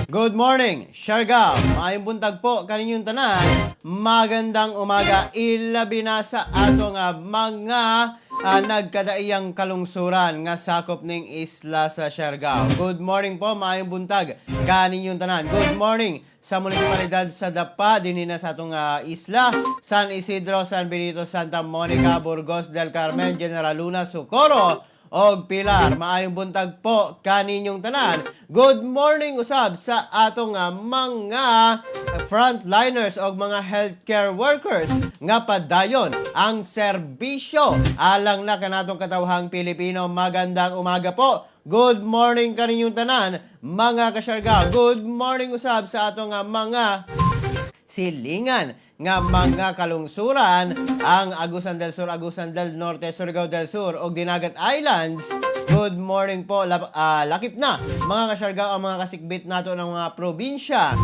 Good morning, Siargao. Maayong buntag po kaninyong tanan. Magandang umaga, ilabi na sa atong mga nagkadaiyang kalungsuran nga sakop ning isla sa Siargao. Good morning po, maayong buntag kaninyong tanan. Good morning sa munisipalidad sa Dapa, dinhi na sa atong isla, San Isidro, San Benito, Santa Monica, Burgos del Carmen, General Luna, Socorro, og Pilar. Maayong buntag po kaninyong tanan. Good morning usab sa atong mga frontliners og mga healthcare workers nga padayon ang serbisyo alang na kanatong katawhang Pilipino. Magandang umaga po. Good morning kaninyong tanan, mga kasyargao. Good morning usab sa atong mga silingan nga mga kalungsuran, ang Agusan del Sur, Agusan del Norte, Surigao del Sur ug Dinagat Islands. Good morning po. Lakip na, mga kasyargao, ang mga kasikbit nato ng mga probinsya.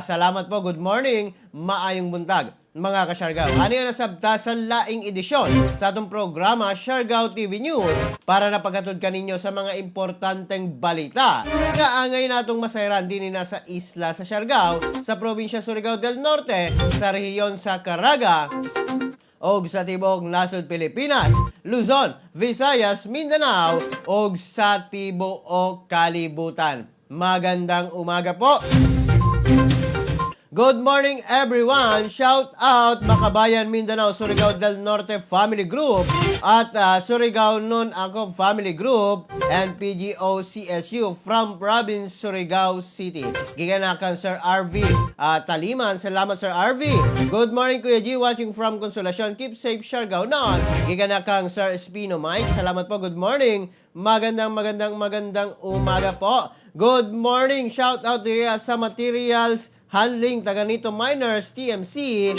Salamat po. Good morning. Maayong buntag, mga kasyargao. Ano yan nasabta sa laing edisyon sa atong programa Siargao TV News para napaghatod kaninyo sa mga importanteng balita nga angay natong masayran dinhi na sa isla sa Siargao, sa probinsya Surigao del Norte, sa rehiyon sa Caraga, og sa tibuok nasod Pilipinas, Luzon, Visayas, Mindanao og sa tibuok kalibutan. Magandang umaga po. Good morning, everyone! Shout out Makabayan Mindanao Surigao del Norte Family Group at Surigao Nun Ako Family Group and PGO CSU from Province Surigao City. Gikan na kang Sir RV Taliman. Salamat, Sir RV. Good morning, Kuya G, watching from Consolacion. Keep safe, Siargao non. Gikan na kang Sir Espino Mike. Salamat po. Good morning. Magandang magandang magandang umaga po. Good morning. Shout out diriya sa Materials Handling Taganito Miners TMC.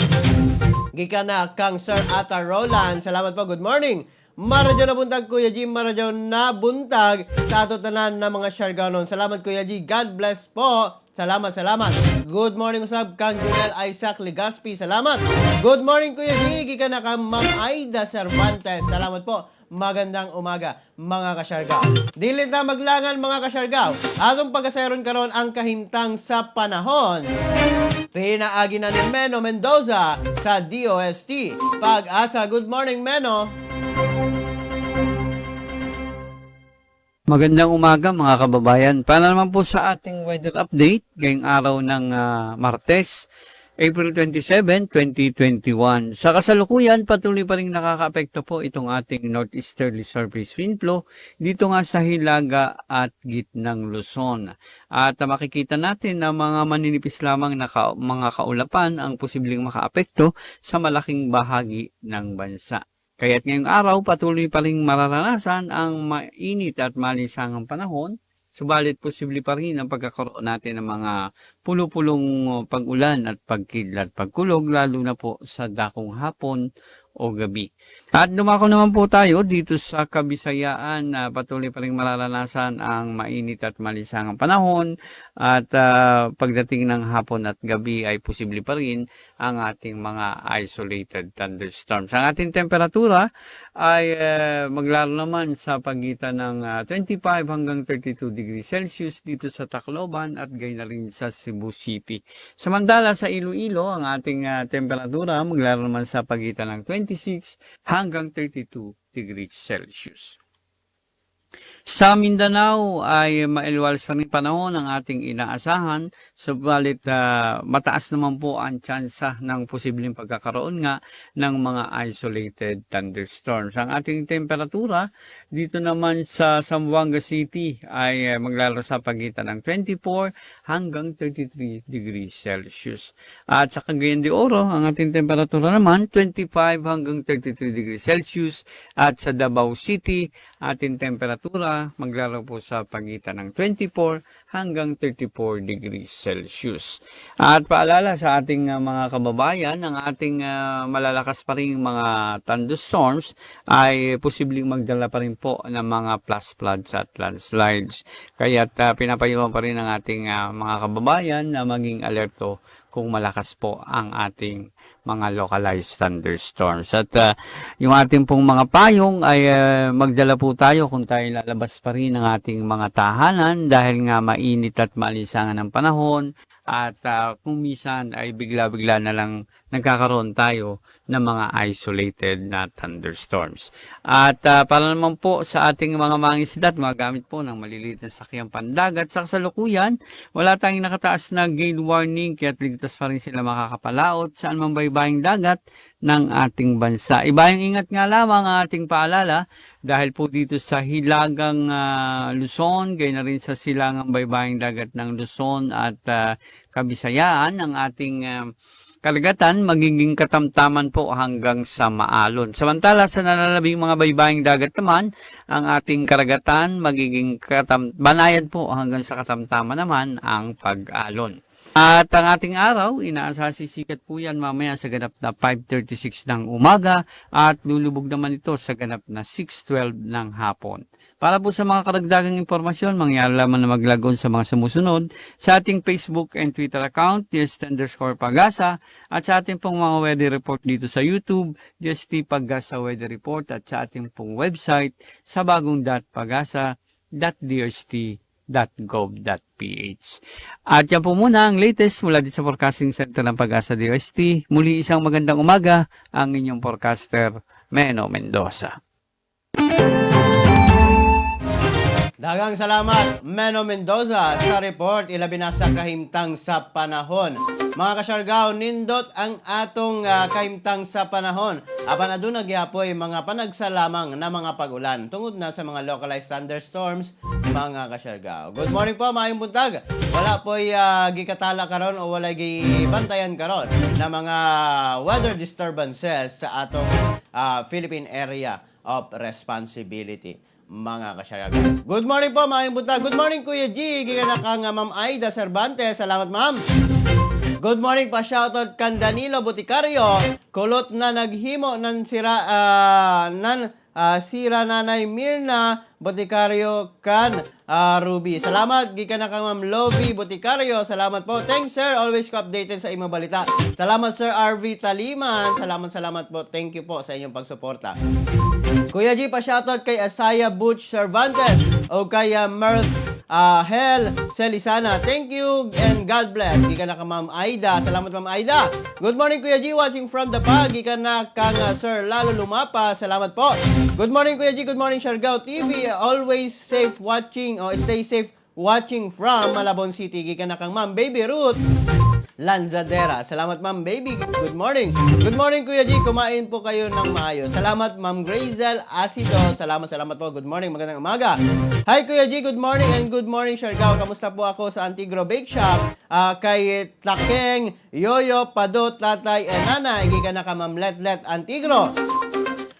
Gikan na kang Sir Ata Roland. Salamat po. Good morning. Maradyo na buntag, Kuya G. Maradyo na buntag sa ato tanan na mga Siargaonon. Salamat, Kuya G. God bless po. Salamat, salamat. Good morning usab kang Junel Isaac Legaspi. Salamat. Good morning, Kuya G. Gikan na kang Ma'am Aida Cervantes. Salamat po. Magandang umaga, mga kasyargaw. Dili ta maglangan, mga kasyargaw. Atong pagkasayron karon ang kahimtang sa panahon. Pinaagi na ni Meno Mendoza sa DOST. Pag-asa, good morning, Meno. Magandang umaga, mga kababayan. Para naman po sa ating weather update ngayong araw ng Martes, April 27, 2021. Sa kasalukuyan, patuloy pa rin nakakaapekto po itong ating northeasterly surface wind flow dito nga sa Hilaga at Gitnang Luzon. At makikita natin na mga maninipis lamang na mga kaulapan ang posibleng makaapekto sa malaking bahagi ng bansa. Kaya't ngayong araw, patuloy pa rin mararanasan ang mainit at malisangang panahon. Subalit posible pa rin ang pagkakaroon natin ng mga pulo-pulong pag-ulan at pagkidlat, pagkulog, lalo na po sa dakong hapon o gabi. At dumako naman po tayo dito sa Kabisayaan na patuloy pa rin mararanasan ang mainit at malisangang panahon at pagdating ng hapon at gabi ay posible pa rin ang ating mga isolated thunderstorms. Ang ating temperatura ay maglaro naman sa pagitan ng 25 hanggang 32 degrees Celsius dito sa Tacloban at gayon na rin sa Cebu City. Samantala, sa Iloilo, ang ating temperatura maglaro naman sa pagitan ng 26 hanggang 32 degrees Celsius. Sa Mindanao ay maaliwalas pa rin panahon ang ating inaasahan, subalit mataas naman po ang tsansa ng posibleng pagkakaroon nga ng mga isolated thunderstorms. Ang ating temperatura dito naman sa Zamboanga City ay maglaro sa pagitan ng 24 hanggang 33 degrees Celsius. At sa Cagayan de Oro, ang ating temperatura naman 25 hanggang 33 degrees Celsius, at sa Davao City, ating temperatura maglaro po sa pagitan ng 24 hanggang 34 degrees Celsius. At paalala sa ating mga kababayan, ang ating malalakas pa rin mga thunderstorms ay posibleng magdala pa rin po ng mga flash floods at landslides. Kaya't pinapayuhan pa rin ang ating mga kababayan na maging alerto kung malakas po ang ating mga localized thunderstorms. At yung ating pong mga payong ay magdala po tayo kung tayo lalabas pa rin ng ating mga tahanan dahil nga mainit at maalisangan ng panahon at kung minsan ay bigla-bigla na lang nagkakaroon tayo ng mga isolated na thunderstorms. At para naman po sa ating mga mangisda at mga gamit po ng maliliit na sakyang pandagat sa kasalukuyan, wala tayong nakataas na gale warning, kaya't ligtas pa rin sila makakapalaot saan mang baybaying dagat ng ating bansa. Ibayang ingat nga lamang ang ating paalala dahil po dito sa Hilagang Luzon, gayon na rin sa silangang baybaying dagat ng Luzon at Kabisayaan, ang ating karagatan magiging katamtaman po hanggang sa maalon. Samantala, sa nalalabing mga baybaying dagat naman, ang ating karagatan magiging banayad po hanggang sa katamtaman naman ang pag-alon. At ang ating araw, inaasahan sisikat po yan mamaya sa ganap na 5:36 ng umaga at lulubog naman ito sa ganap na 6:12 ng hapon. Para po sa mga karagdagang impormasyon, mangyari lamang na mag-log on sa mga sumusunod sa ating Facebook and Twitter account, DST_Pagasa, at sa ating pong mga weather report dito sa YouTube, DST Pagasa Weather Report, at sa ating pong website sa bagong.pagasa.dst.gov.ph. At yan po muna ang latest mula dito sa Forecasting Center ng Pagasa DOST. Muli, isang magandang umaga, ang inyong forecaster, Meno Mendoza. Daghang salamat, Meno Mendoza, sa report, ilabi na sa kahimtang sa panahon. Mga kasyargaw, nindot ang atong kahimtang sa panahon. Apan aduna gyapoy mga panagsalamang na mga pag-ulan tungod na sa mga localized thunderstorms, mga kasyargaw. Good morning po, maayong buntag. Wala po'y gikatala karon o wala gibantayan karon na mga weather disturbances sa atong Philippine Area of Responsibility, mga kasyargaw. Good morning po, maayong buntag. Good morning, Kuya G. Gikan na kang Ma'am Aida Cervantes. Salamat, ma'am. Good morning pa, shoutout kan Danilo Buticario. Kulot na naghimo nan sira nan sira Nanay Mirna Buticario kan Ruby. Salamat gikan na kang Ma'am Lovie Buticario. Salamat po. Thanks, sir. Always ko updated sa imong balita. Salamat, Sir RV Taliman. Salamat, salamat po. Thank you po sa inyong pagsuporta. Kuya G, pa-shoutout kay Asaya Butch Cervantes o kay Mirth Hel Celisana. Thank you and God bless. Gikan na ka Ma'am Aida. Salamat, Ma'am Aida. Good morning, Kuya G, watching from the Pag. Gikan na kang Sir Lalo Lumapa. Salamat po. Good morning, Kuya G. Good morning, Siargao TV. Always safe watching o stay safe watching from Malabon City. Gikan na kang Ma'am Baby Ruth Lanzadera. Salamat, Ma'am Baby. Good morning. Good morning, Kuya G. Kumain po kayo ng maayos. Salamat, Ma'am Grazel Asido. Salamat, salamat po. Good morning. Magandang umaga. Hi, Kuya G. Good morning and good morning, Siargao. Kamusta po ako sa Antigro Bake Shop? Kay Takeng, Yoyo, Padot, Tatay, and Nanay. Gikan na ka Ma'am Letlet Antigro.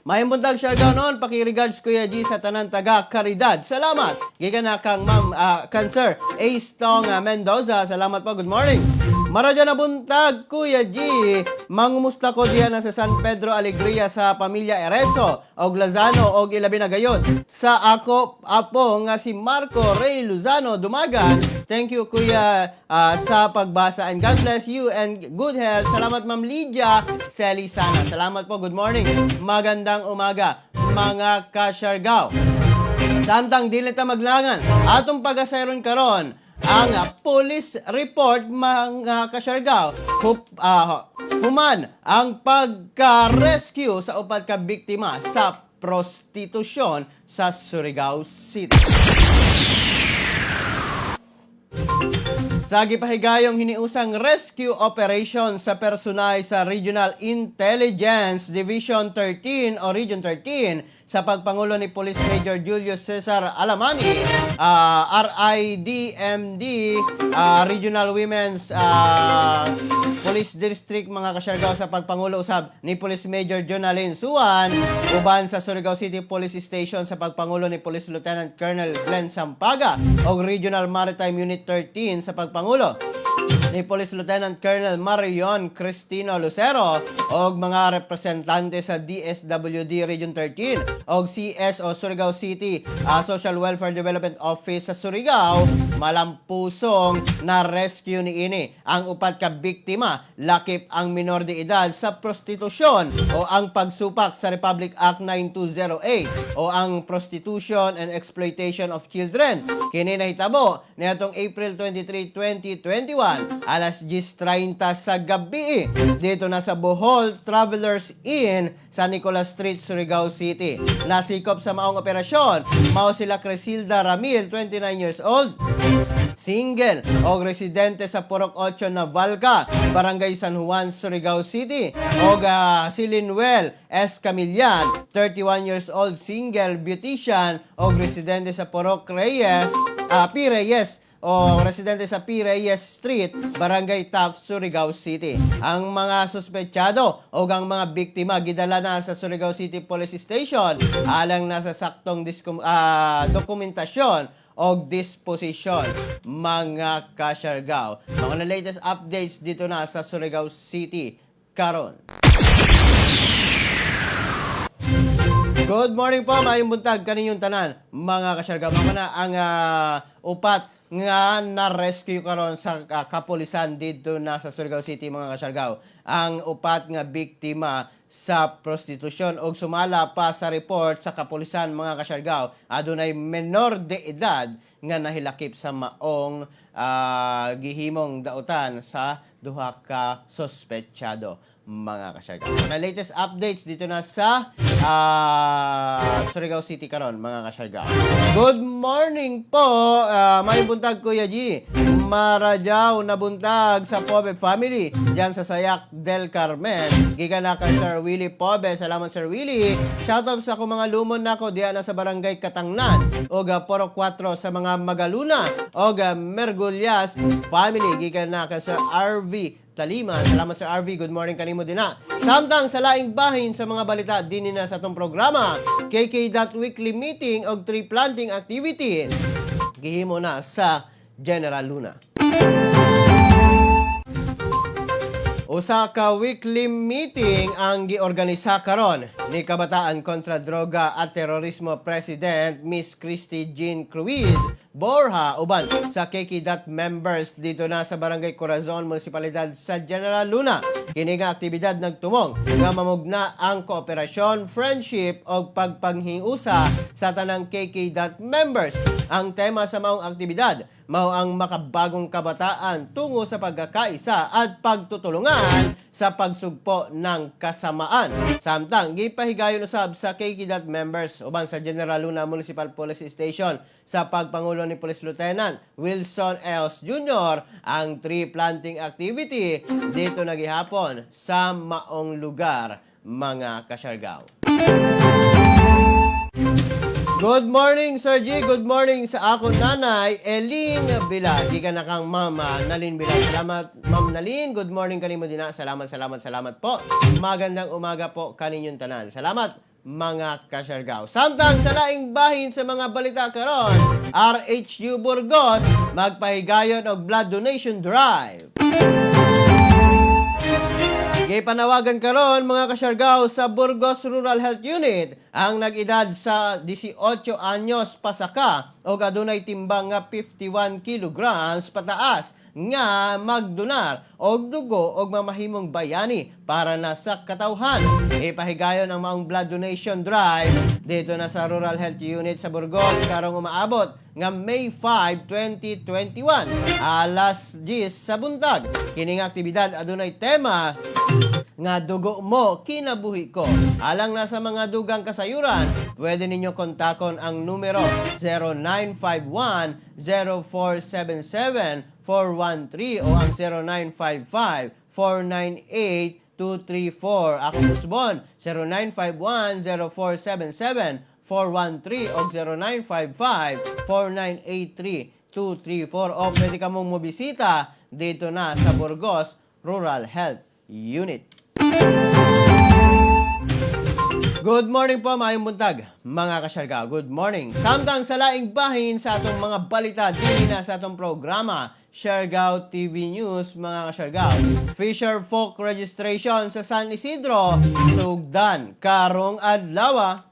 Maayong buntag, Siargao noon, paki-regards, Kuya G, sa tanan taga Caridad. Salamat. Gikan na kang Ma'am Cancer Ace Tong Mendoza. Salamat po. Good morning. Maradyo na buntag, Kuya G. Mangumusta ko diyan na sa San Pedro Alegria sa pamilya Ereso og Lozano og ilabi na gayon sa ako apo nga si Marco Ray Lozano Dumagan. Thank you, Kuya, sa pagbasa and God bless you and good health. Salamat, Ma'am Lydia Celisana. Salamat po. Good morning. Magandang umaga, mga kasyargaw. Samtang dili ta maglangan, atong pagasayron karon ang police report, mga kasyargaw. Human ang pagka-rescue sa upat ka biktima sa prostitusyon sa Surigao City. Sa gipahigayong hiniusang rescue operation sa personay sa Regional Intelligence Division 13 o Region 13 sa pagpangulo ni Police Major Julius Cesar Alamani, RIDMD, Regional Women's Police District, mga kasyargaw, sa pagpangulo usab ni Police Major Jonalyn Suan, uban sa Surigao City Police Station sa pagpangulo ni Police Lieutenant Colonel Glenn Sampaga ug Regional Maritime Unit 13 sa pagpangulo ni Police Lieutenant Colonel Marion Cristino Lucero og mga representante sa DSWD Region 13 og CS o Surigao City Social Welfare Development Office sa Surigao, malampusong na rescue ni ini ang upat ka biktima, lakip ang minor de edad, sa prostitusyon o ang pagsupak sa Republic Act 9208 o ang Prostitution and Exploitation of Children. Kini nahitabo niadtong April 23, 2021, alas 10:30 sa gabi, dito na sa Bohol Travelers Inn sa Nicolas Street, Surigao City. Nasikop sa maong operasyon, mao sila Cresilda Ramil, 29 years old, single o residente sa Purok 8 na Valca, Barangay San Juan, Surigao City. O si Linuel S. Camillan, 31 years old, single, beautician o residente sa Purok Reyes, P. Reyes o residente sa P. Reyes Street, Barangay Taft, Surigao City. Ang mga suspetsado o ang mga biktima gidala na sa Surigao City Police Station alang nasa saktong dokumentasyon o disposisyon, mga kasyargaw. Mga na latest updates dito na sa Surigao City karon. Good morning po, maayong buntag kaninyong tanan, mga kasyargaw. Mao na ang upat nga na-rescue karon sa kapulisan dito na sa Surigao City, mga kasyargaw. Ang upat nga biktima sa prostitusyon og sumala pa sa report sa kapulisan, mga kasyargaw, adunay menor de edad nga nahilakip sa maong gihimong dautan sa duha ka suspetsado, mga kasyargaw. Na latest updates dito na sa Surigao City karon, mga kasyargaw. Good morning po, may buntag, Kuya G. Marajaw na buntag sa Pobe family diyan sa Sayak del Carmen. Gikan na kay Sir Willie Pobe. Salamat, Sir Willie. Shoutout sa akong mga lumon nako diyan na sa Barangay Katangnan og Purok 4 sa mga Magaluna og Mergulyas family. Gikan na kay Sir RV Talima. Salamat, Sir RV. Good morning kanimo din na. Samtang sa laing bahin sa mga balita dinhi na sa atong programa, KK Weekly Meeting og tree planting activity gihimo na sa General Luna. Usa ka weekly meeting ang giorganisa karon ni Kabataan kontra Droga at Terorismo President Miss Christy Jean Cruz Borja uban sa KK members dito na sa Barangay Corazon, Munisipalidad sa General Luna. Kini nga aktibidad nagtumong nga mamugna ang kooperasyon, friendship ug pagpanghiusa sa tanang KK members. Ang tema sa maong aktibidad mao ang makabagong kabataan tungo sa pagkakaisa at pagtutulungan sa pagsugpo ng kasamaan. Samtang gipahigayon usab sa KK members uban sa General Luna Municipal Police Station sa pagpangulo ni Police Lieutenant Wilson Els Jr. ang tree planting activity dito nagihapon sa maong lugar, mga kasyargaw. Good morning, Sir G. Good morning sa akong nanay, Eling Bila. Gikan na kang Mama Nalin Bila. Salamat, Ma'am Nalin. Good morning kanimo din na. Salamat, salamat, salamat po. Magandang umaga po kaninyong tanan. Salamat, mga kasyargaw. Samtang sa laing bahin sa mga balita karon, RHU Burgos magpahigayon og blood donation drive. Gipanawagan karon, mga kasyargaw, sa Burgos Rural Health Unit ang nag-edad sa 18 anyos pasaka o adunay timbang nga 51 kilograms pataas nga magdonar og dugo og mamahimong bayani para na sa katawhan. Ipahigayon ang maong blood donation drive dito na sa Rural Health Unit sa Burgos karong umaabot nga May 5, 2021, alas 10 sa buntag. Kini nga aktibidad adunay tema nga "Dugo mo, kinabuhi ko." Alang na sa mga dugang kasayuran, pwede ninyo kontakon ang numero 0951 0477 413 o ang 0955 498 234. Akong usbon, 0951 0477 413 o 0955 4983 234 o pwede ka mong mobisita dito na sa Burgos Rural Health Unit. Good morning po, maayong buntag, mga kasyargao. Good morning. Samtang sa laing bahin sa atong mga balita dili na sa atong programa, Siargao TV News, mga kasyargao. Fisher Folk Registration sa San Isidro, sugdan karong adlaw.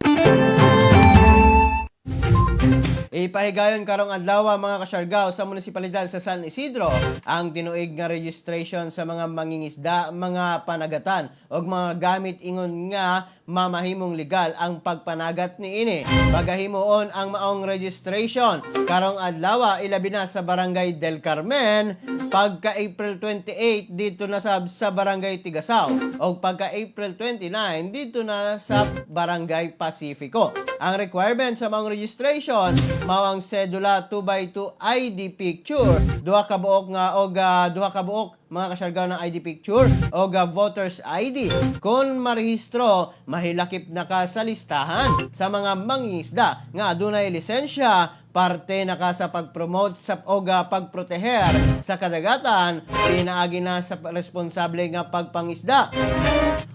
Ipahigayon karong adlaw, mga kasyargao, sa munisipalidad sa San Isidro ang tinuig nga registration sa mga mangingisda, mga panagatan ug mga gamit ingon nga mamahimong legal ang pagpanagat niini. Pagahimuon ang maong registration karong adlaw, ilabi na sa Barangay Del Carmen, pagka April 28 dito na sa Barangay Tigasaw ug pagka April 29 dito na sa Barangay Pacifico. Ang requirement sa maong registration mao ang sedula 2x2 ID picture, duha ka buok nga og duha ka buok, mga kasyargaw, ng ID picture og voters ID. Kung marehistro, mahilakip na ka sa listahan sa mga mangingisda nga adunay lisensya. Parte na ka sa pag-promote sa og pagproteher sa kadagatan pinaagi na sa responsable nga pagpangisda.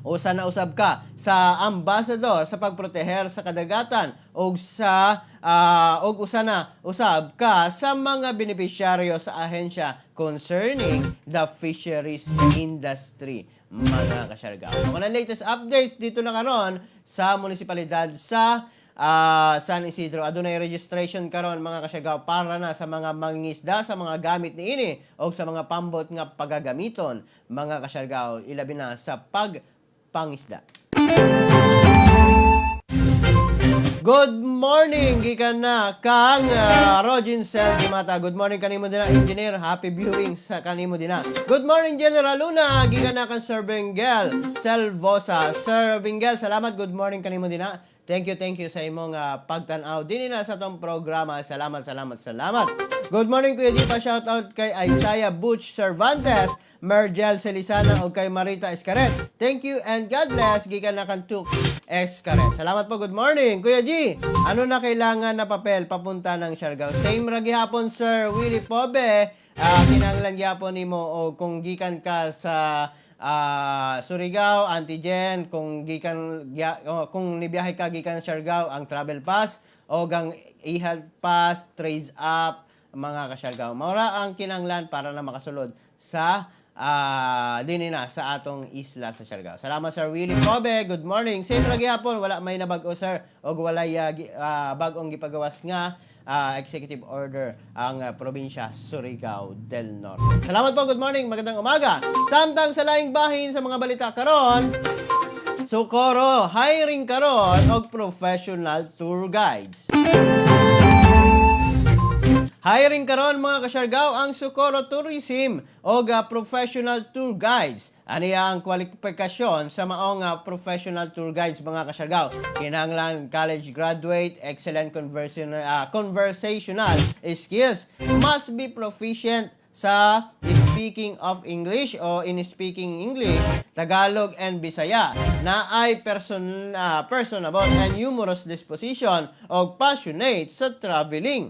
Usa na usab ka sa ambassador sa pagproteher sa kadagatan og usa na usab ka sa mga benepisyaryo sa ahensya concerning the fisheries industry, mga kasyargao. Mga latest updates dito na karon sa munisipalidad sa San Isidro. Adunay registration karon, mga kasyargao, para na sa mga mangingisda, sa mga gamit niini o sa mga pambot nga pagagamiton, mga kasyargao, ilabi na sa pagpangisda. Good morning gikan na kang Rogin Sel Dimata. Good morning kanimo din na, engineer. Happy viewing sa kanimo din na. Good morning, General Luna, gikan na kang Sir Bengel Selvosa. Sir Bengel, salamat. Good morning kanimo din na. Thank you, thank you sa imong pagtan-aw din na sa atong programa. Salamat, salamat, salamat. Good morning, Kuya G. Pa shout out kay Isaiah Butch Cervantes, Mergel Celisana ug kay Marita Escaret. Thank you and God bless gikan na kang Tuk Escaret. Salamat po. Good morning. Kuya G, ano na kailangan na papel papunta ng Siargao? Same ra gihapon, Sir Willie Pobe. Kinahanglan gihapon nimo o kung gikan ka sa Surigao, antigen, kung nibiyahe ka gikan Siargao, ang travel pass o gang e-health pass, trace up, mga kasyargao. Maura ang kinahanglan para na makasulod sa dinhi na sa atong isla sa Siargao. Salamat, Sir Willie Kobe. Good morning. Same ra gihapon, wala may nabag-o, sir, og walay bag-ong gipagawas nga executive order ang probinsya Surigao del Norte. Salamat po. Good morning. Magandang umaga. Samtang sa laing bahin sa mga balita karon, Socorro, hiring karon og professional tour guides. Hiring karon, mga kasyargaw, ang Socorro Tourism og professional tour guides. Aniya ang kwalifikasyon sa maong professional tour guides, mga kasyargaw? Kinahanglan college graduate, excellent conversational skills, must be proficient sa speaking of English o in speaking English, Tagalog and Bisaya, na ay personable and humorous disposition o passionate sa traveling.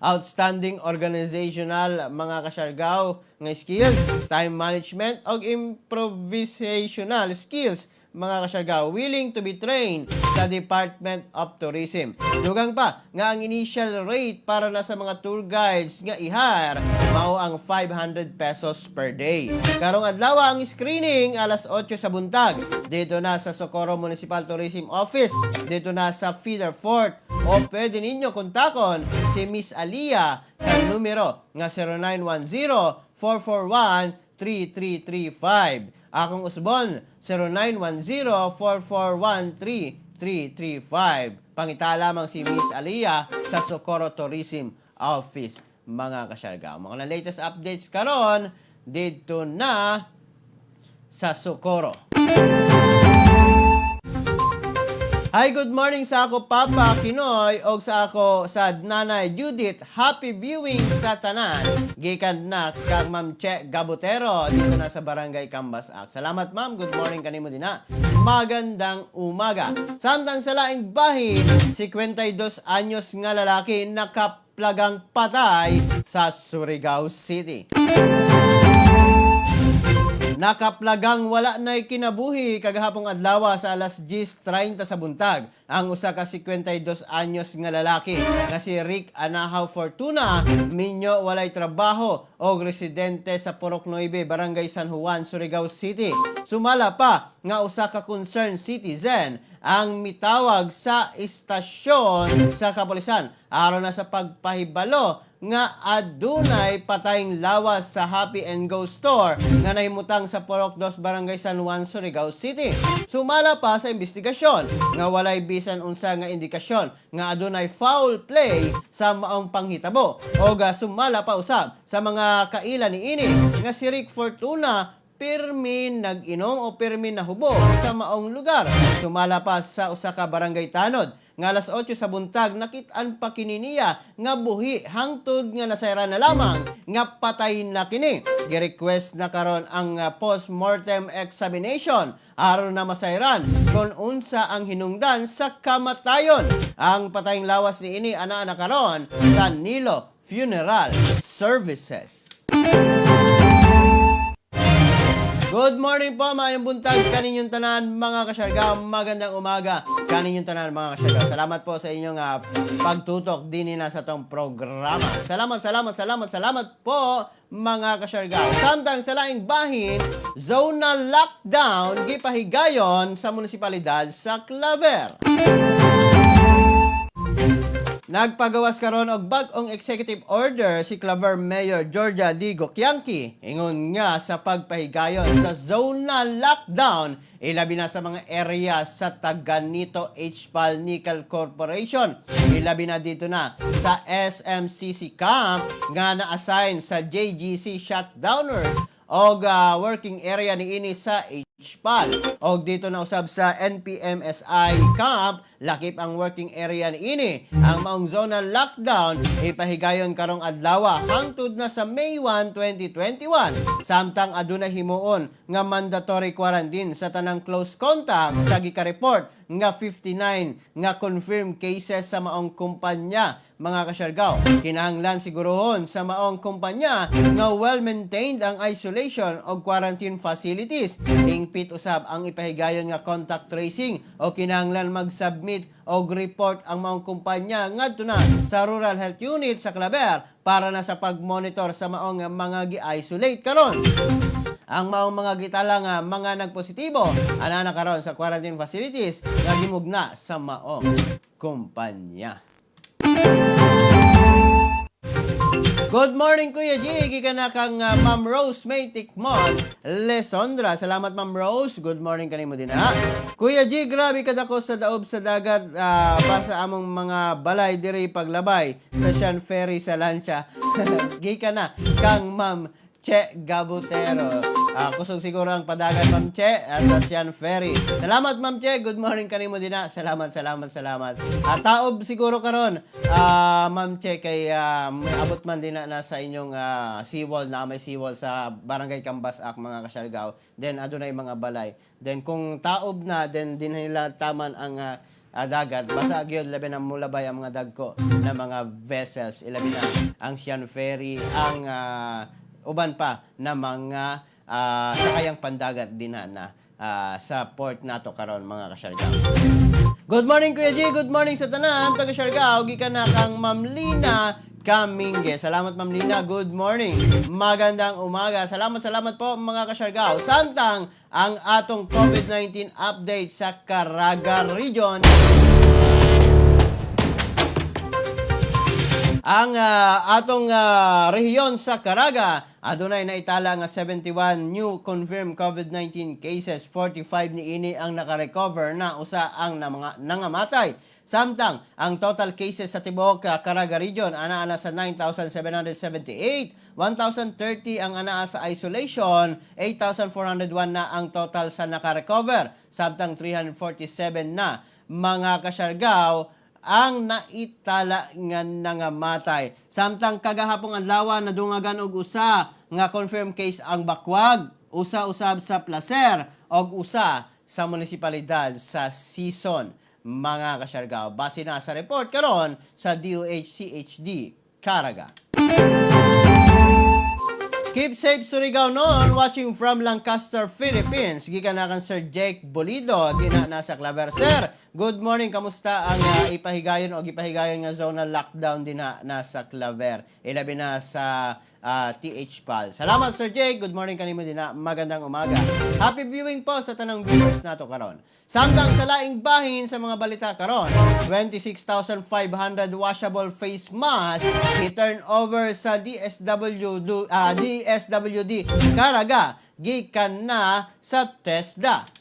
Outstanding organizational, mga kasyargaw, nga skills, time management og improvisational skills, mga kasyargaw, willing to be trained sa Department of Tourism. Dugang pa nga ang initial rate para na sa mga tour guides nga i-hire mao ang 500 pesos per day. Karong adlaw ang screening alas 8 sa buntag dito na sa Socorro Municipal Tourism Office, dito na sa Feeder Fort, o pwede ninyo kontakon si Miss Alia sa numero nga 0910-441-3335. Akong usbon, 0910-441-3335. Pangita lamang si Miss Alia sa Socorro Tourism Office, mga kasyargaw. Mga na latest updates karon dito na sa Socorro. Hi, good morning sa ako Papa Kinoy og sa ako sa Nanay Judith. Happy viewing sa tanan. Gikan na kang Ma'am Che Gabotero dito na sa Barangay Cambasac. Salamat, ma'am. Good morning kanimo din na. Magandang umaga. Samtang sa laing bahin, 52 anyos nga lalaki nakaplagang patay sa Surigao City. Nakaplagang wala na'y kinabuhi kagahapong adlaw sa alas 10:30 sa buntag ang usa ka 52 anyos nga lalaki nga si Rick Anahaw Fortuna, minyo, walay trabaho og residente sa Purok 9, Barangay San Juan, Surigao City. Sumala pa nga usa ka concerned citizen ang mitawag sa istasyon sa kapolisan aron na sa pagpahibalo nga adunay patayng lawas sa Happy and Go store nga nahimutang sa Purok 2, Barangay San Juan, Surigao City. Sumala pa sa investigasyon nga walay bisan unsa nga indikasyon nga adunay foul play sa maong panghitabo o ga sumala pa usab sa mga kaila niini nga si Rick Fortuna pirmi nag-inom o pirmi nahubo sa maong lugar. Sumala pa sa usa ka barangay tanod nga alas 8 sa buntag nakit-an pa kini niya nga buhi hangtod nga nasayran na lamang nga patay na kini. Gi-request na karon ang post-mortem examination aron na masayran kung unsa ang hinungdan sa kamatayon. Ang patayng lawas niini anaa na karon sa Nilo Funeral Services. Good morning po, maayong buntag kaninyong tanan, mga kasyargaw. Magandang umaga kaninyong tanan, mga kasyargaw. Salamat po sa inyong pagtutok din na sa tong programa. Salamat, salamat, salamat, salamat po, mga kasyargaw. Samtang sa laing bahin, zonal lockdown gipahigayon sa munisipalidad sa Claver. Nagpagawas karon og bag-ong executive order si Claver Mayor Georgia D. Gokyanki ingon nga sa pagpahigayon sa zonal lockdown, ilabi na sa mga area sa Taganito HPAL Nickel Corporation, ilabi na dito na sa SMCC Camp nga na-assign sa JGC shutdowners og working area niini sa HPAL. Og dito na usab sa NPMSI Camp, lakip ang working area niini. Ang maong zonal lockdown ipahigayon karong adlaw hangtod na sa May 1, 2021. Samtang aduna himuon nga mandatory quarantine sa tanang close contact sa gika-report nga 59 nga confirmed cases sa maong kumpanya, mga kasyargaw. Kinahanglan siguruhon sa maong kumpanya nga well-maintained ang isolation o quarantine facilities. Hingpit usab ang ipahigayon nga contact tracing o kinahanglan mag-submit og report ang maong kumpanya ngadto na sa Rural Health Unit sa Claver para na sa pag-monitor sa maong mga gi-isolate karon. Ang maong mga gitala nga mga nagpositibo ana na karon sa quarantine facilities nga gimugna sa maong kumpanya. Good morning, Kuya G. Gikan na kang Ma'am Rose May Tikmon Lesondra. Salamat, Ma'am Rose. Good morning kanimo din ha. Kuya G, grabe kadako sa daob sa dagat basa among mga balay diri paglabay sa Sean Ferry sa lancha. Gikan na kang Ma'am Che Gabutero. Kusog siguro ang padagan, Ma'am Che, at sa Sean Ferry. Salamat, Ma'am Che. Good morning kanimo din na. Salamat, salamat, salamat. At taob siguro karon, Ma'am Che, kay may abot man din na sa inyong seawall na may seawall sa Barangay Cambasak, mga kasyargaw. Then adunay mga balay. Then kung taob na, then din nila taman ang dagat. Basta gyud labi na mulabay ang mga dagko na mga vessels, ilabi na ang Sean Ferry, ang uban pa na mga sakayang pandagat din na sa port nato karon, mga kasyargaw. Good morning, Kuya G, good morning sa tanan taga Siargao, gikan na kang Ma'am Lina Kaminge. Salamat, Ma'am Lina, good morning. Magandang umaga. Salamat, salamat po, mga kasyargao. Samtang ang atong COVID-19 update sa Caraga Region. Ang atong rehiyon sa Caraga adunay naitala nga 71 new confirmed COVID-19 cases, 45 niini ang naka-recover na, usa ang na mga nangamatay. Samtang ang total cases sa tibuok Caraga Region ana-ana sa 9,778, 1,030 ang anaa sa isolation, 8,401 na ang total sa naka-recover. Samtang 347 na, mga kasyargaw, ang naitala nga nangamatay. Samtang kagahapong adlaw nadungagan og usa nga confirmed case ang Bacuag, usa usab sa Placer og usa sa munisipalidad sa Sison, mga kasyargaw. Base na sa report karon sa DOH-CHD Caraga. Keep safe, Surigao noon, watching from Lancaster, Philippines. Gikan na kan Sir Jake Bolido, dina nasa Claver. Sir, good morning. Kamusta ang ipahigayon o gipahigayon nga zona lockdown dina nasa Claver? Ilabi na sa TH PAL. Salamat, Sir Jake. Good morning kanimo dina. Magandang umaga. Happy viewing po sa tanang viewers nato karon. Samtang sa laing bahin sa mga balita karon, 26,500 washable face mask i-turn over sa DSWD Caraga gikan na sa TESDA.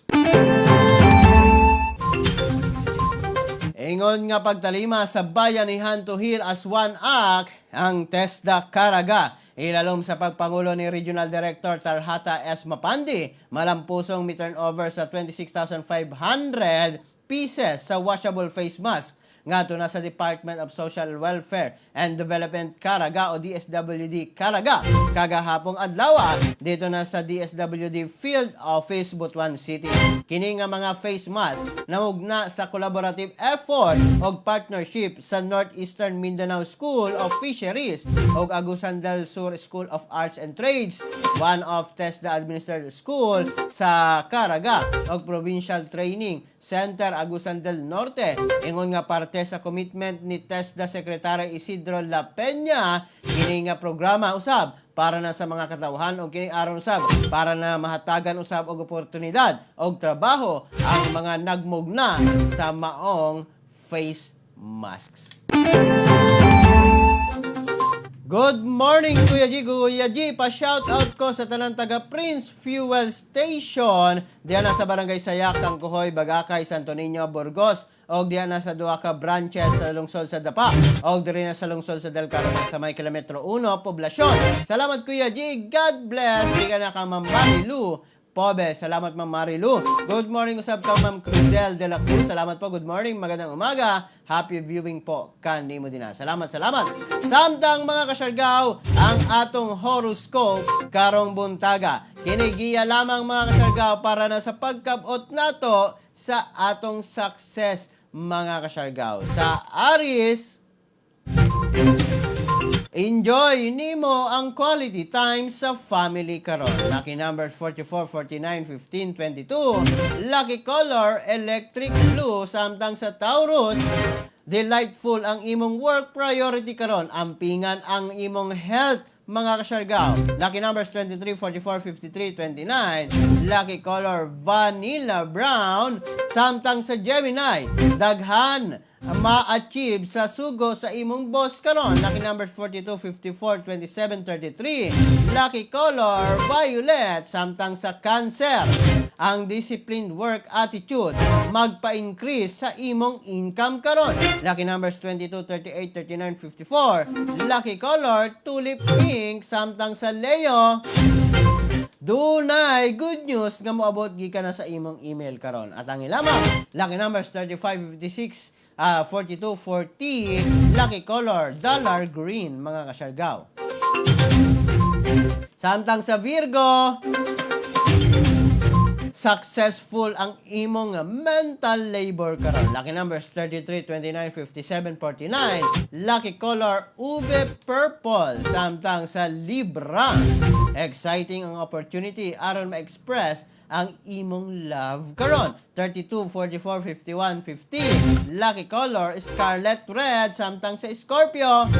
Ingon nga pagtalima sa Bayanihan to Heal as One Act ang TESDA Caraga. Ilalom sa pagpangulo ni Regional Director Tarhata S. Mapandi, malampusong mi-turn over sa 26,500 pieces sa washable face mask ngadto na sa Department of Social Welfare and Development Caraga o DSWD Caraga kagahapong adlaw dito na sa DSWD Field Office, Butuan City. Kini nga mga face mask namugna sa collaborative effort og partnership sa Northeastern Mindanao School of Fisheries og Agusan del Sur School of Arts and Trades, one of TESDA administered school sa Caraga, og Provincial Training Center Agusan del Norte. Ingon nga parte sa commitment ni TESDA Secretary Isidro La Peña, kini nga programa usab para na sa mga katawhan og kini aron usab para na mahatagan usab og oportunidad og trabaho ang mga nagmugna sa maong face masks. Good morning, Kuya G. Kuya G, pa-shout out ko sa tanang taga Prince Fuel Station diyan na sa Barangay Sayak, Tangkuhoy, Bagakay, Santo Niño, Burgos, og diyan na sa duha ka branches sa lungsod sa Dapa og diri na sa lungsod sa Del Carmen sa may kilometro 1, poblasyon. Salamat, Kuya G. God bless. Di ka na ka Ma'am Marilu Pobe. Salamat, Ma'am Marilu. Good morning usab ka Ma'am Cruzel de la Cruz. Salamat po. Good morning. Magandang umaga. Happy viewing po kanimo din. Salamat, salamat. Samtang, mga kasyargaw, ang atong horoscope karong buntaga. Kinigiya lamang, mga kasyargaw, para na sa pagkabot nato sa atong success, mga kasyargaw. Sa Aries, enjoy nimo ang quality time sa family karon. Lucky number 44, 49, 15, 22. Lucky color electric blue. Samtang sa Taurus, delightful ang imong work priority karon. Ampingan ang imong health, mga kasyargaw. Lucky numbers 23, 44, 53, 29. Lucky color vanilla brown. Samtang sa Gemini, daghan ma-achieve sa sugo sa imong boss karon. Lucky numbers 42, 54, 27, 33. Lucky color violet. Samtang sa Cancer, ang disciplined work attitude magpa-increase sa imong income karon. Lucky numbers 22, 38, 39, 54. Lucky color tulip pink. Samtang sa Leo, dunay good news nga moabot gikan na sa imong email karon. At ang lamang, lucky numbers 35, 56, 42, 40, lucky color dollar green, mga kasyargaw. Samtang sa Virgo, successful ang imong mental labor karon. Lucky numbers 33, 29, 57, 49. Lucky color ube purple. Samtang sa Libra, exciting ang opportunity aron ma-express ang imong love karon. 32, 44, 51, 50. Lucky color scarlet red. Samtang sa Scorpio,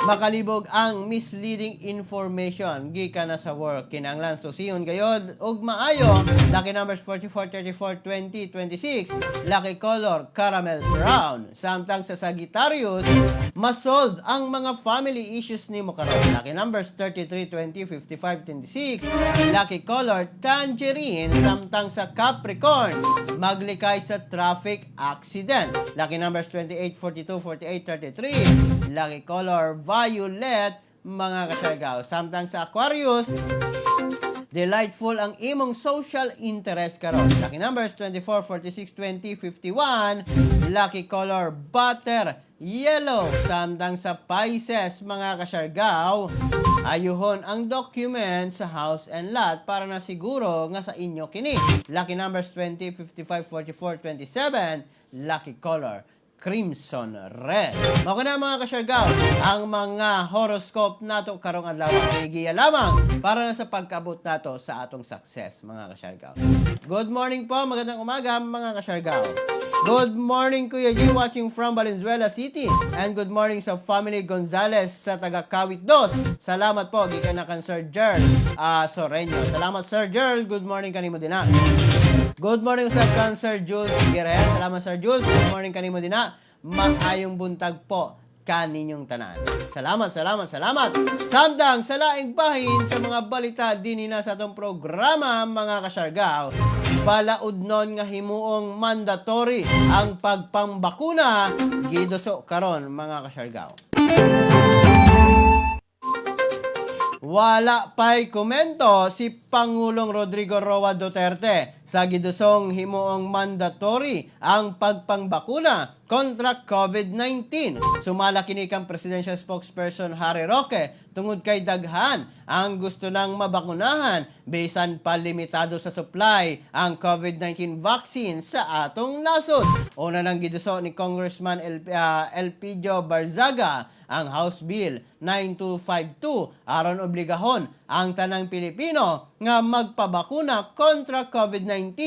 makalibog ang misleading information gikan na sa work. Kinahanglan susiyon gayod og maayo. Lucky numbers 44, 34, 20, 26. Lucky color caramel brown. Samtang sa Sagittarius, masolve ang mga family issues nimo karon. Lucky numbers 33, 20, 55, 26. Lucky color tangerine. Samtang sa Capricorn, maglikay sa traffic accident. Lucky numbers 28, 42, 48, 33. Lucky color violet, mga kasyargaw. Samtang sa Aquarius, delightful ang imong social interest karon. Lucky numbers 24, 46, 20, 51. Lucky color butter yellow. Samtang sa Pisces, mga kasyargaw, ayuhon ang document sa house and lot para na siguro nga sa inyo kini. Lucky numbers 20, 55, 44, 27. Lucky color Crimson Red. Mao na, mga kasyargaw, ang mga horoscope nato karong adlaw, giya lamang para na sa pagkabot nato sa atong success, mga kasyargaw. Good morning po, magandang umaga, mga kasyargaw. Good morning, Kuya G, watching from Valenzuela City. And good morning sa family Gonzales sa taga Kawit Dos. Salamat po gikan na kan Sir Gerl Soreño. Salamat, Sir Gerl. Good morning kanimo din na. Good morning sa kan Sir Jules Guerrero. Salamat, Sir Jules. Good morning kanimo din na. Maayong buntag po kaninyong tanan. Salamat, salamat, salamat. Samtang sa laing bahin sa mga balita dinhi na sa atong programa, mga kasyargaw, balaudnon nga himuong mandatory ang pagpambakuna giduso karon, mga kasyargaw. Wala pa'y komento si Pangulong Rodrigo Roa Duterte sa gidusong himuong mandatory ang pagpangbakuna kontra COVID-19. Sumala kini kang presidential spokesperson Harry Roque tungod kay daghan ang gusto nang mabakunahan bisan pa limitado sa supply ang COVID-19 vaccine sa atong nasod. Una nang giduso ni Congressman Elpidio Barzaga ang House Bill 9252 aron obligahon ang tanang Pilipino nga magpabakuna kontra COVID-19,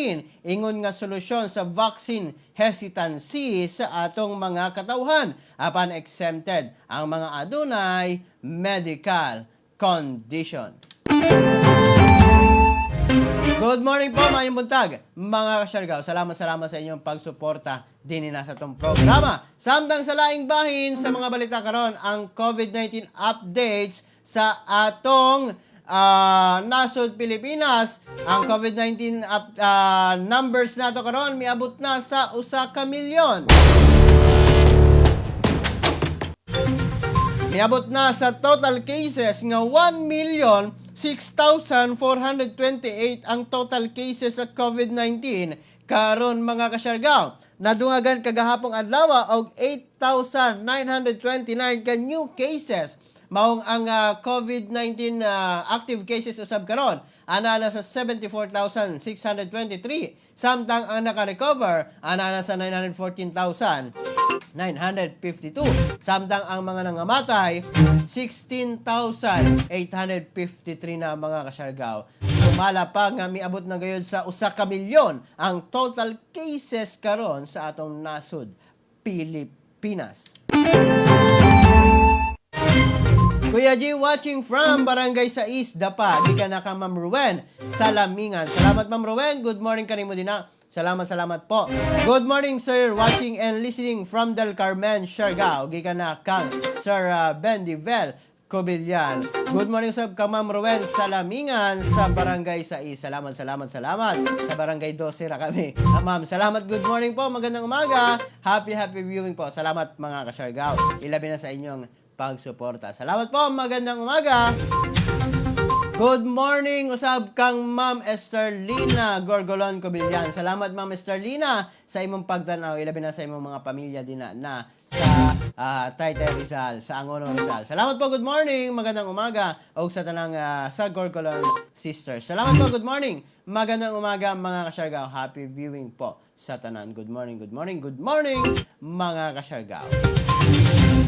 ingon nga solusyon sa vaccine hesitancy sa atong mga katawhan, apan exempted ang mga adunay medical condition. Good morning po, maayong buntag, mga kasyargaw. Salamat, salamat sa inyong pagsuporta din na sa itong programa. Samtang sa laing bahin, sa mga balita karon, ang COVID-19 updates sa atong nasod Pilipinas, ang COVID-19 numbers nato karon miabot na sa 1 ka milyon. Miabot na sa total cases nga 1,006,428 ang total cases sa COVID-19 karon, mga kasyargaw. Nadungagan kagahapong adlaw og 8,929 ka new cases. Maong ang COVID-19 active cases usab karon ana na sa 74,623, samtang ang naka-recover ana na sa 914,952, samtang ang mga nangamatay 16,853 na, mga kasyargaw. Sumala pa nga miabot na gayud sa 1 ka milyon ang total cases karon sa atong nasod Pilipinas. Kuya G, watching from Barangay Sais, Dapa. Gikan na ka Ma'am Ruwen sa Lamingan. Salamat, Ma'am Ruwen. Good morning kanimo din na. Salamat, salamat po. Good morning, sir. Watching and listening from Del Carmen, Siargao. Gikan na kang Sir Bendivel Cobillan. Good morning sa ka Ma'am Ruwen sa Lamingan sa Barangay Sais. Salamat, salamat, salamat. Sa Barangay 12 ra kami. Ma'am, salamat. Good morning po. Magandang umaga. Happy, happy viewing po. Salamat, mga kasyargaw. Ilabi na sa inyong pagsuporta. Salamat po. Magandang umaga. Good morning, usab kang Ma'am Esterlina Gorgolon Cobillan. Salamat, Ma'am Esterlina, sa imong pagtanaw, ilabi na sa imong mga pamilya din na sa Taytay, Rizal, sa Angono, Rizal. Salamat po, good morning, magandang umaga og sa tanang sa Gorgolon Sisters. Salamat po, good morning. Magandang umaga, mga kasyargaw. Happy viewing po sa tanan. Good morning, good morning, good morning, mga kasyargaw.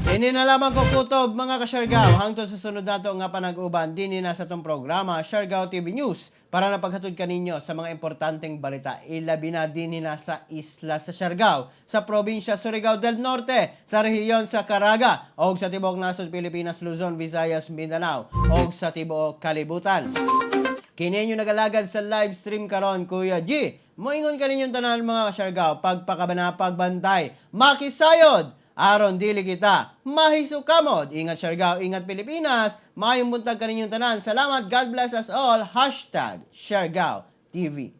Ini na lamang ko kutob, mga kasyargaw. Hangtod sa sunod nato nga panag-uban dinhi na sa atong programa Siargao TV News para na paghatod kaninyo sa mga importanteng balita, ilabi na dinhi na sa isla sa Siargao, sa probinsya Surigao del Norte, sa rehiyon sa Caraga og sa tibuok nasod Pilipinas, Luzon, Visayas, Mindanao og sa tibuok kalibutan. Kini inyo nagalagad sa live stream karon, Kuya G. Moingon kaninyong tanan, mga kasyargaw, pagpakabana, pagbantay, makisayod, aron dili kita mahisukamod. Ingat, Siargao, ingat, Pilipinas. Maayong buntag kaninyong tanan. Salamat, God bless us all. #SiargaoTV.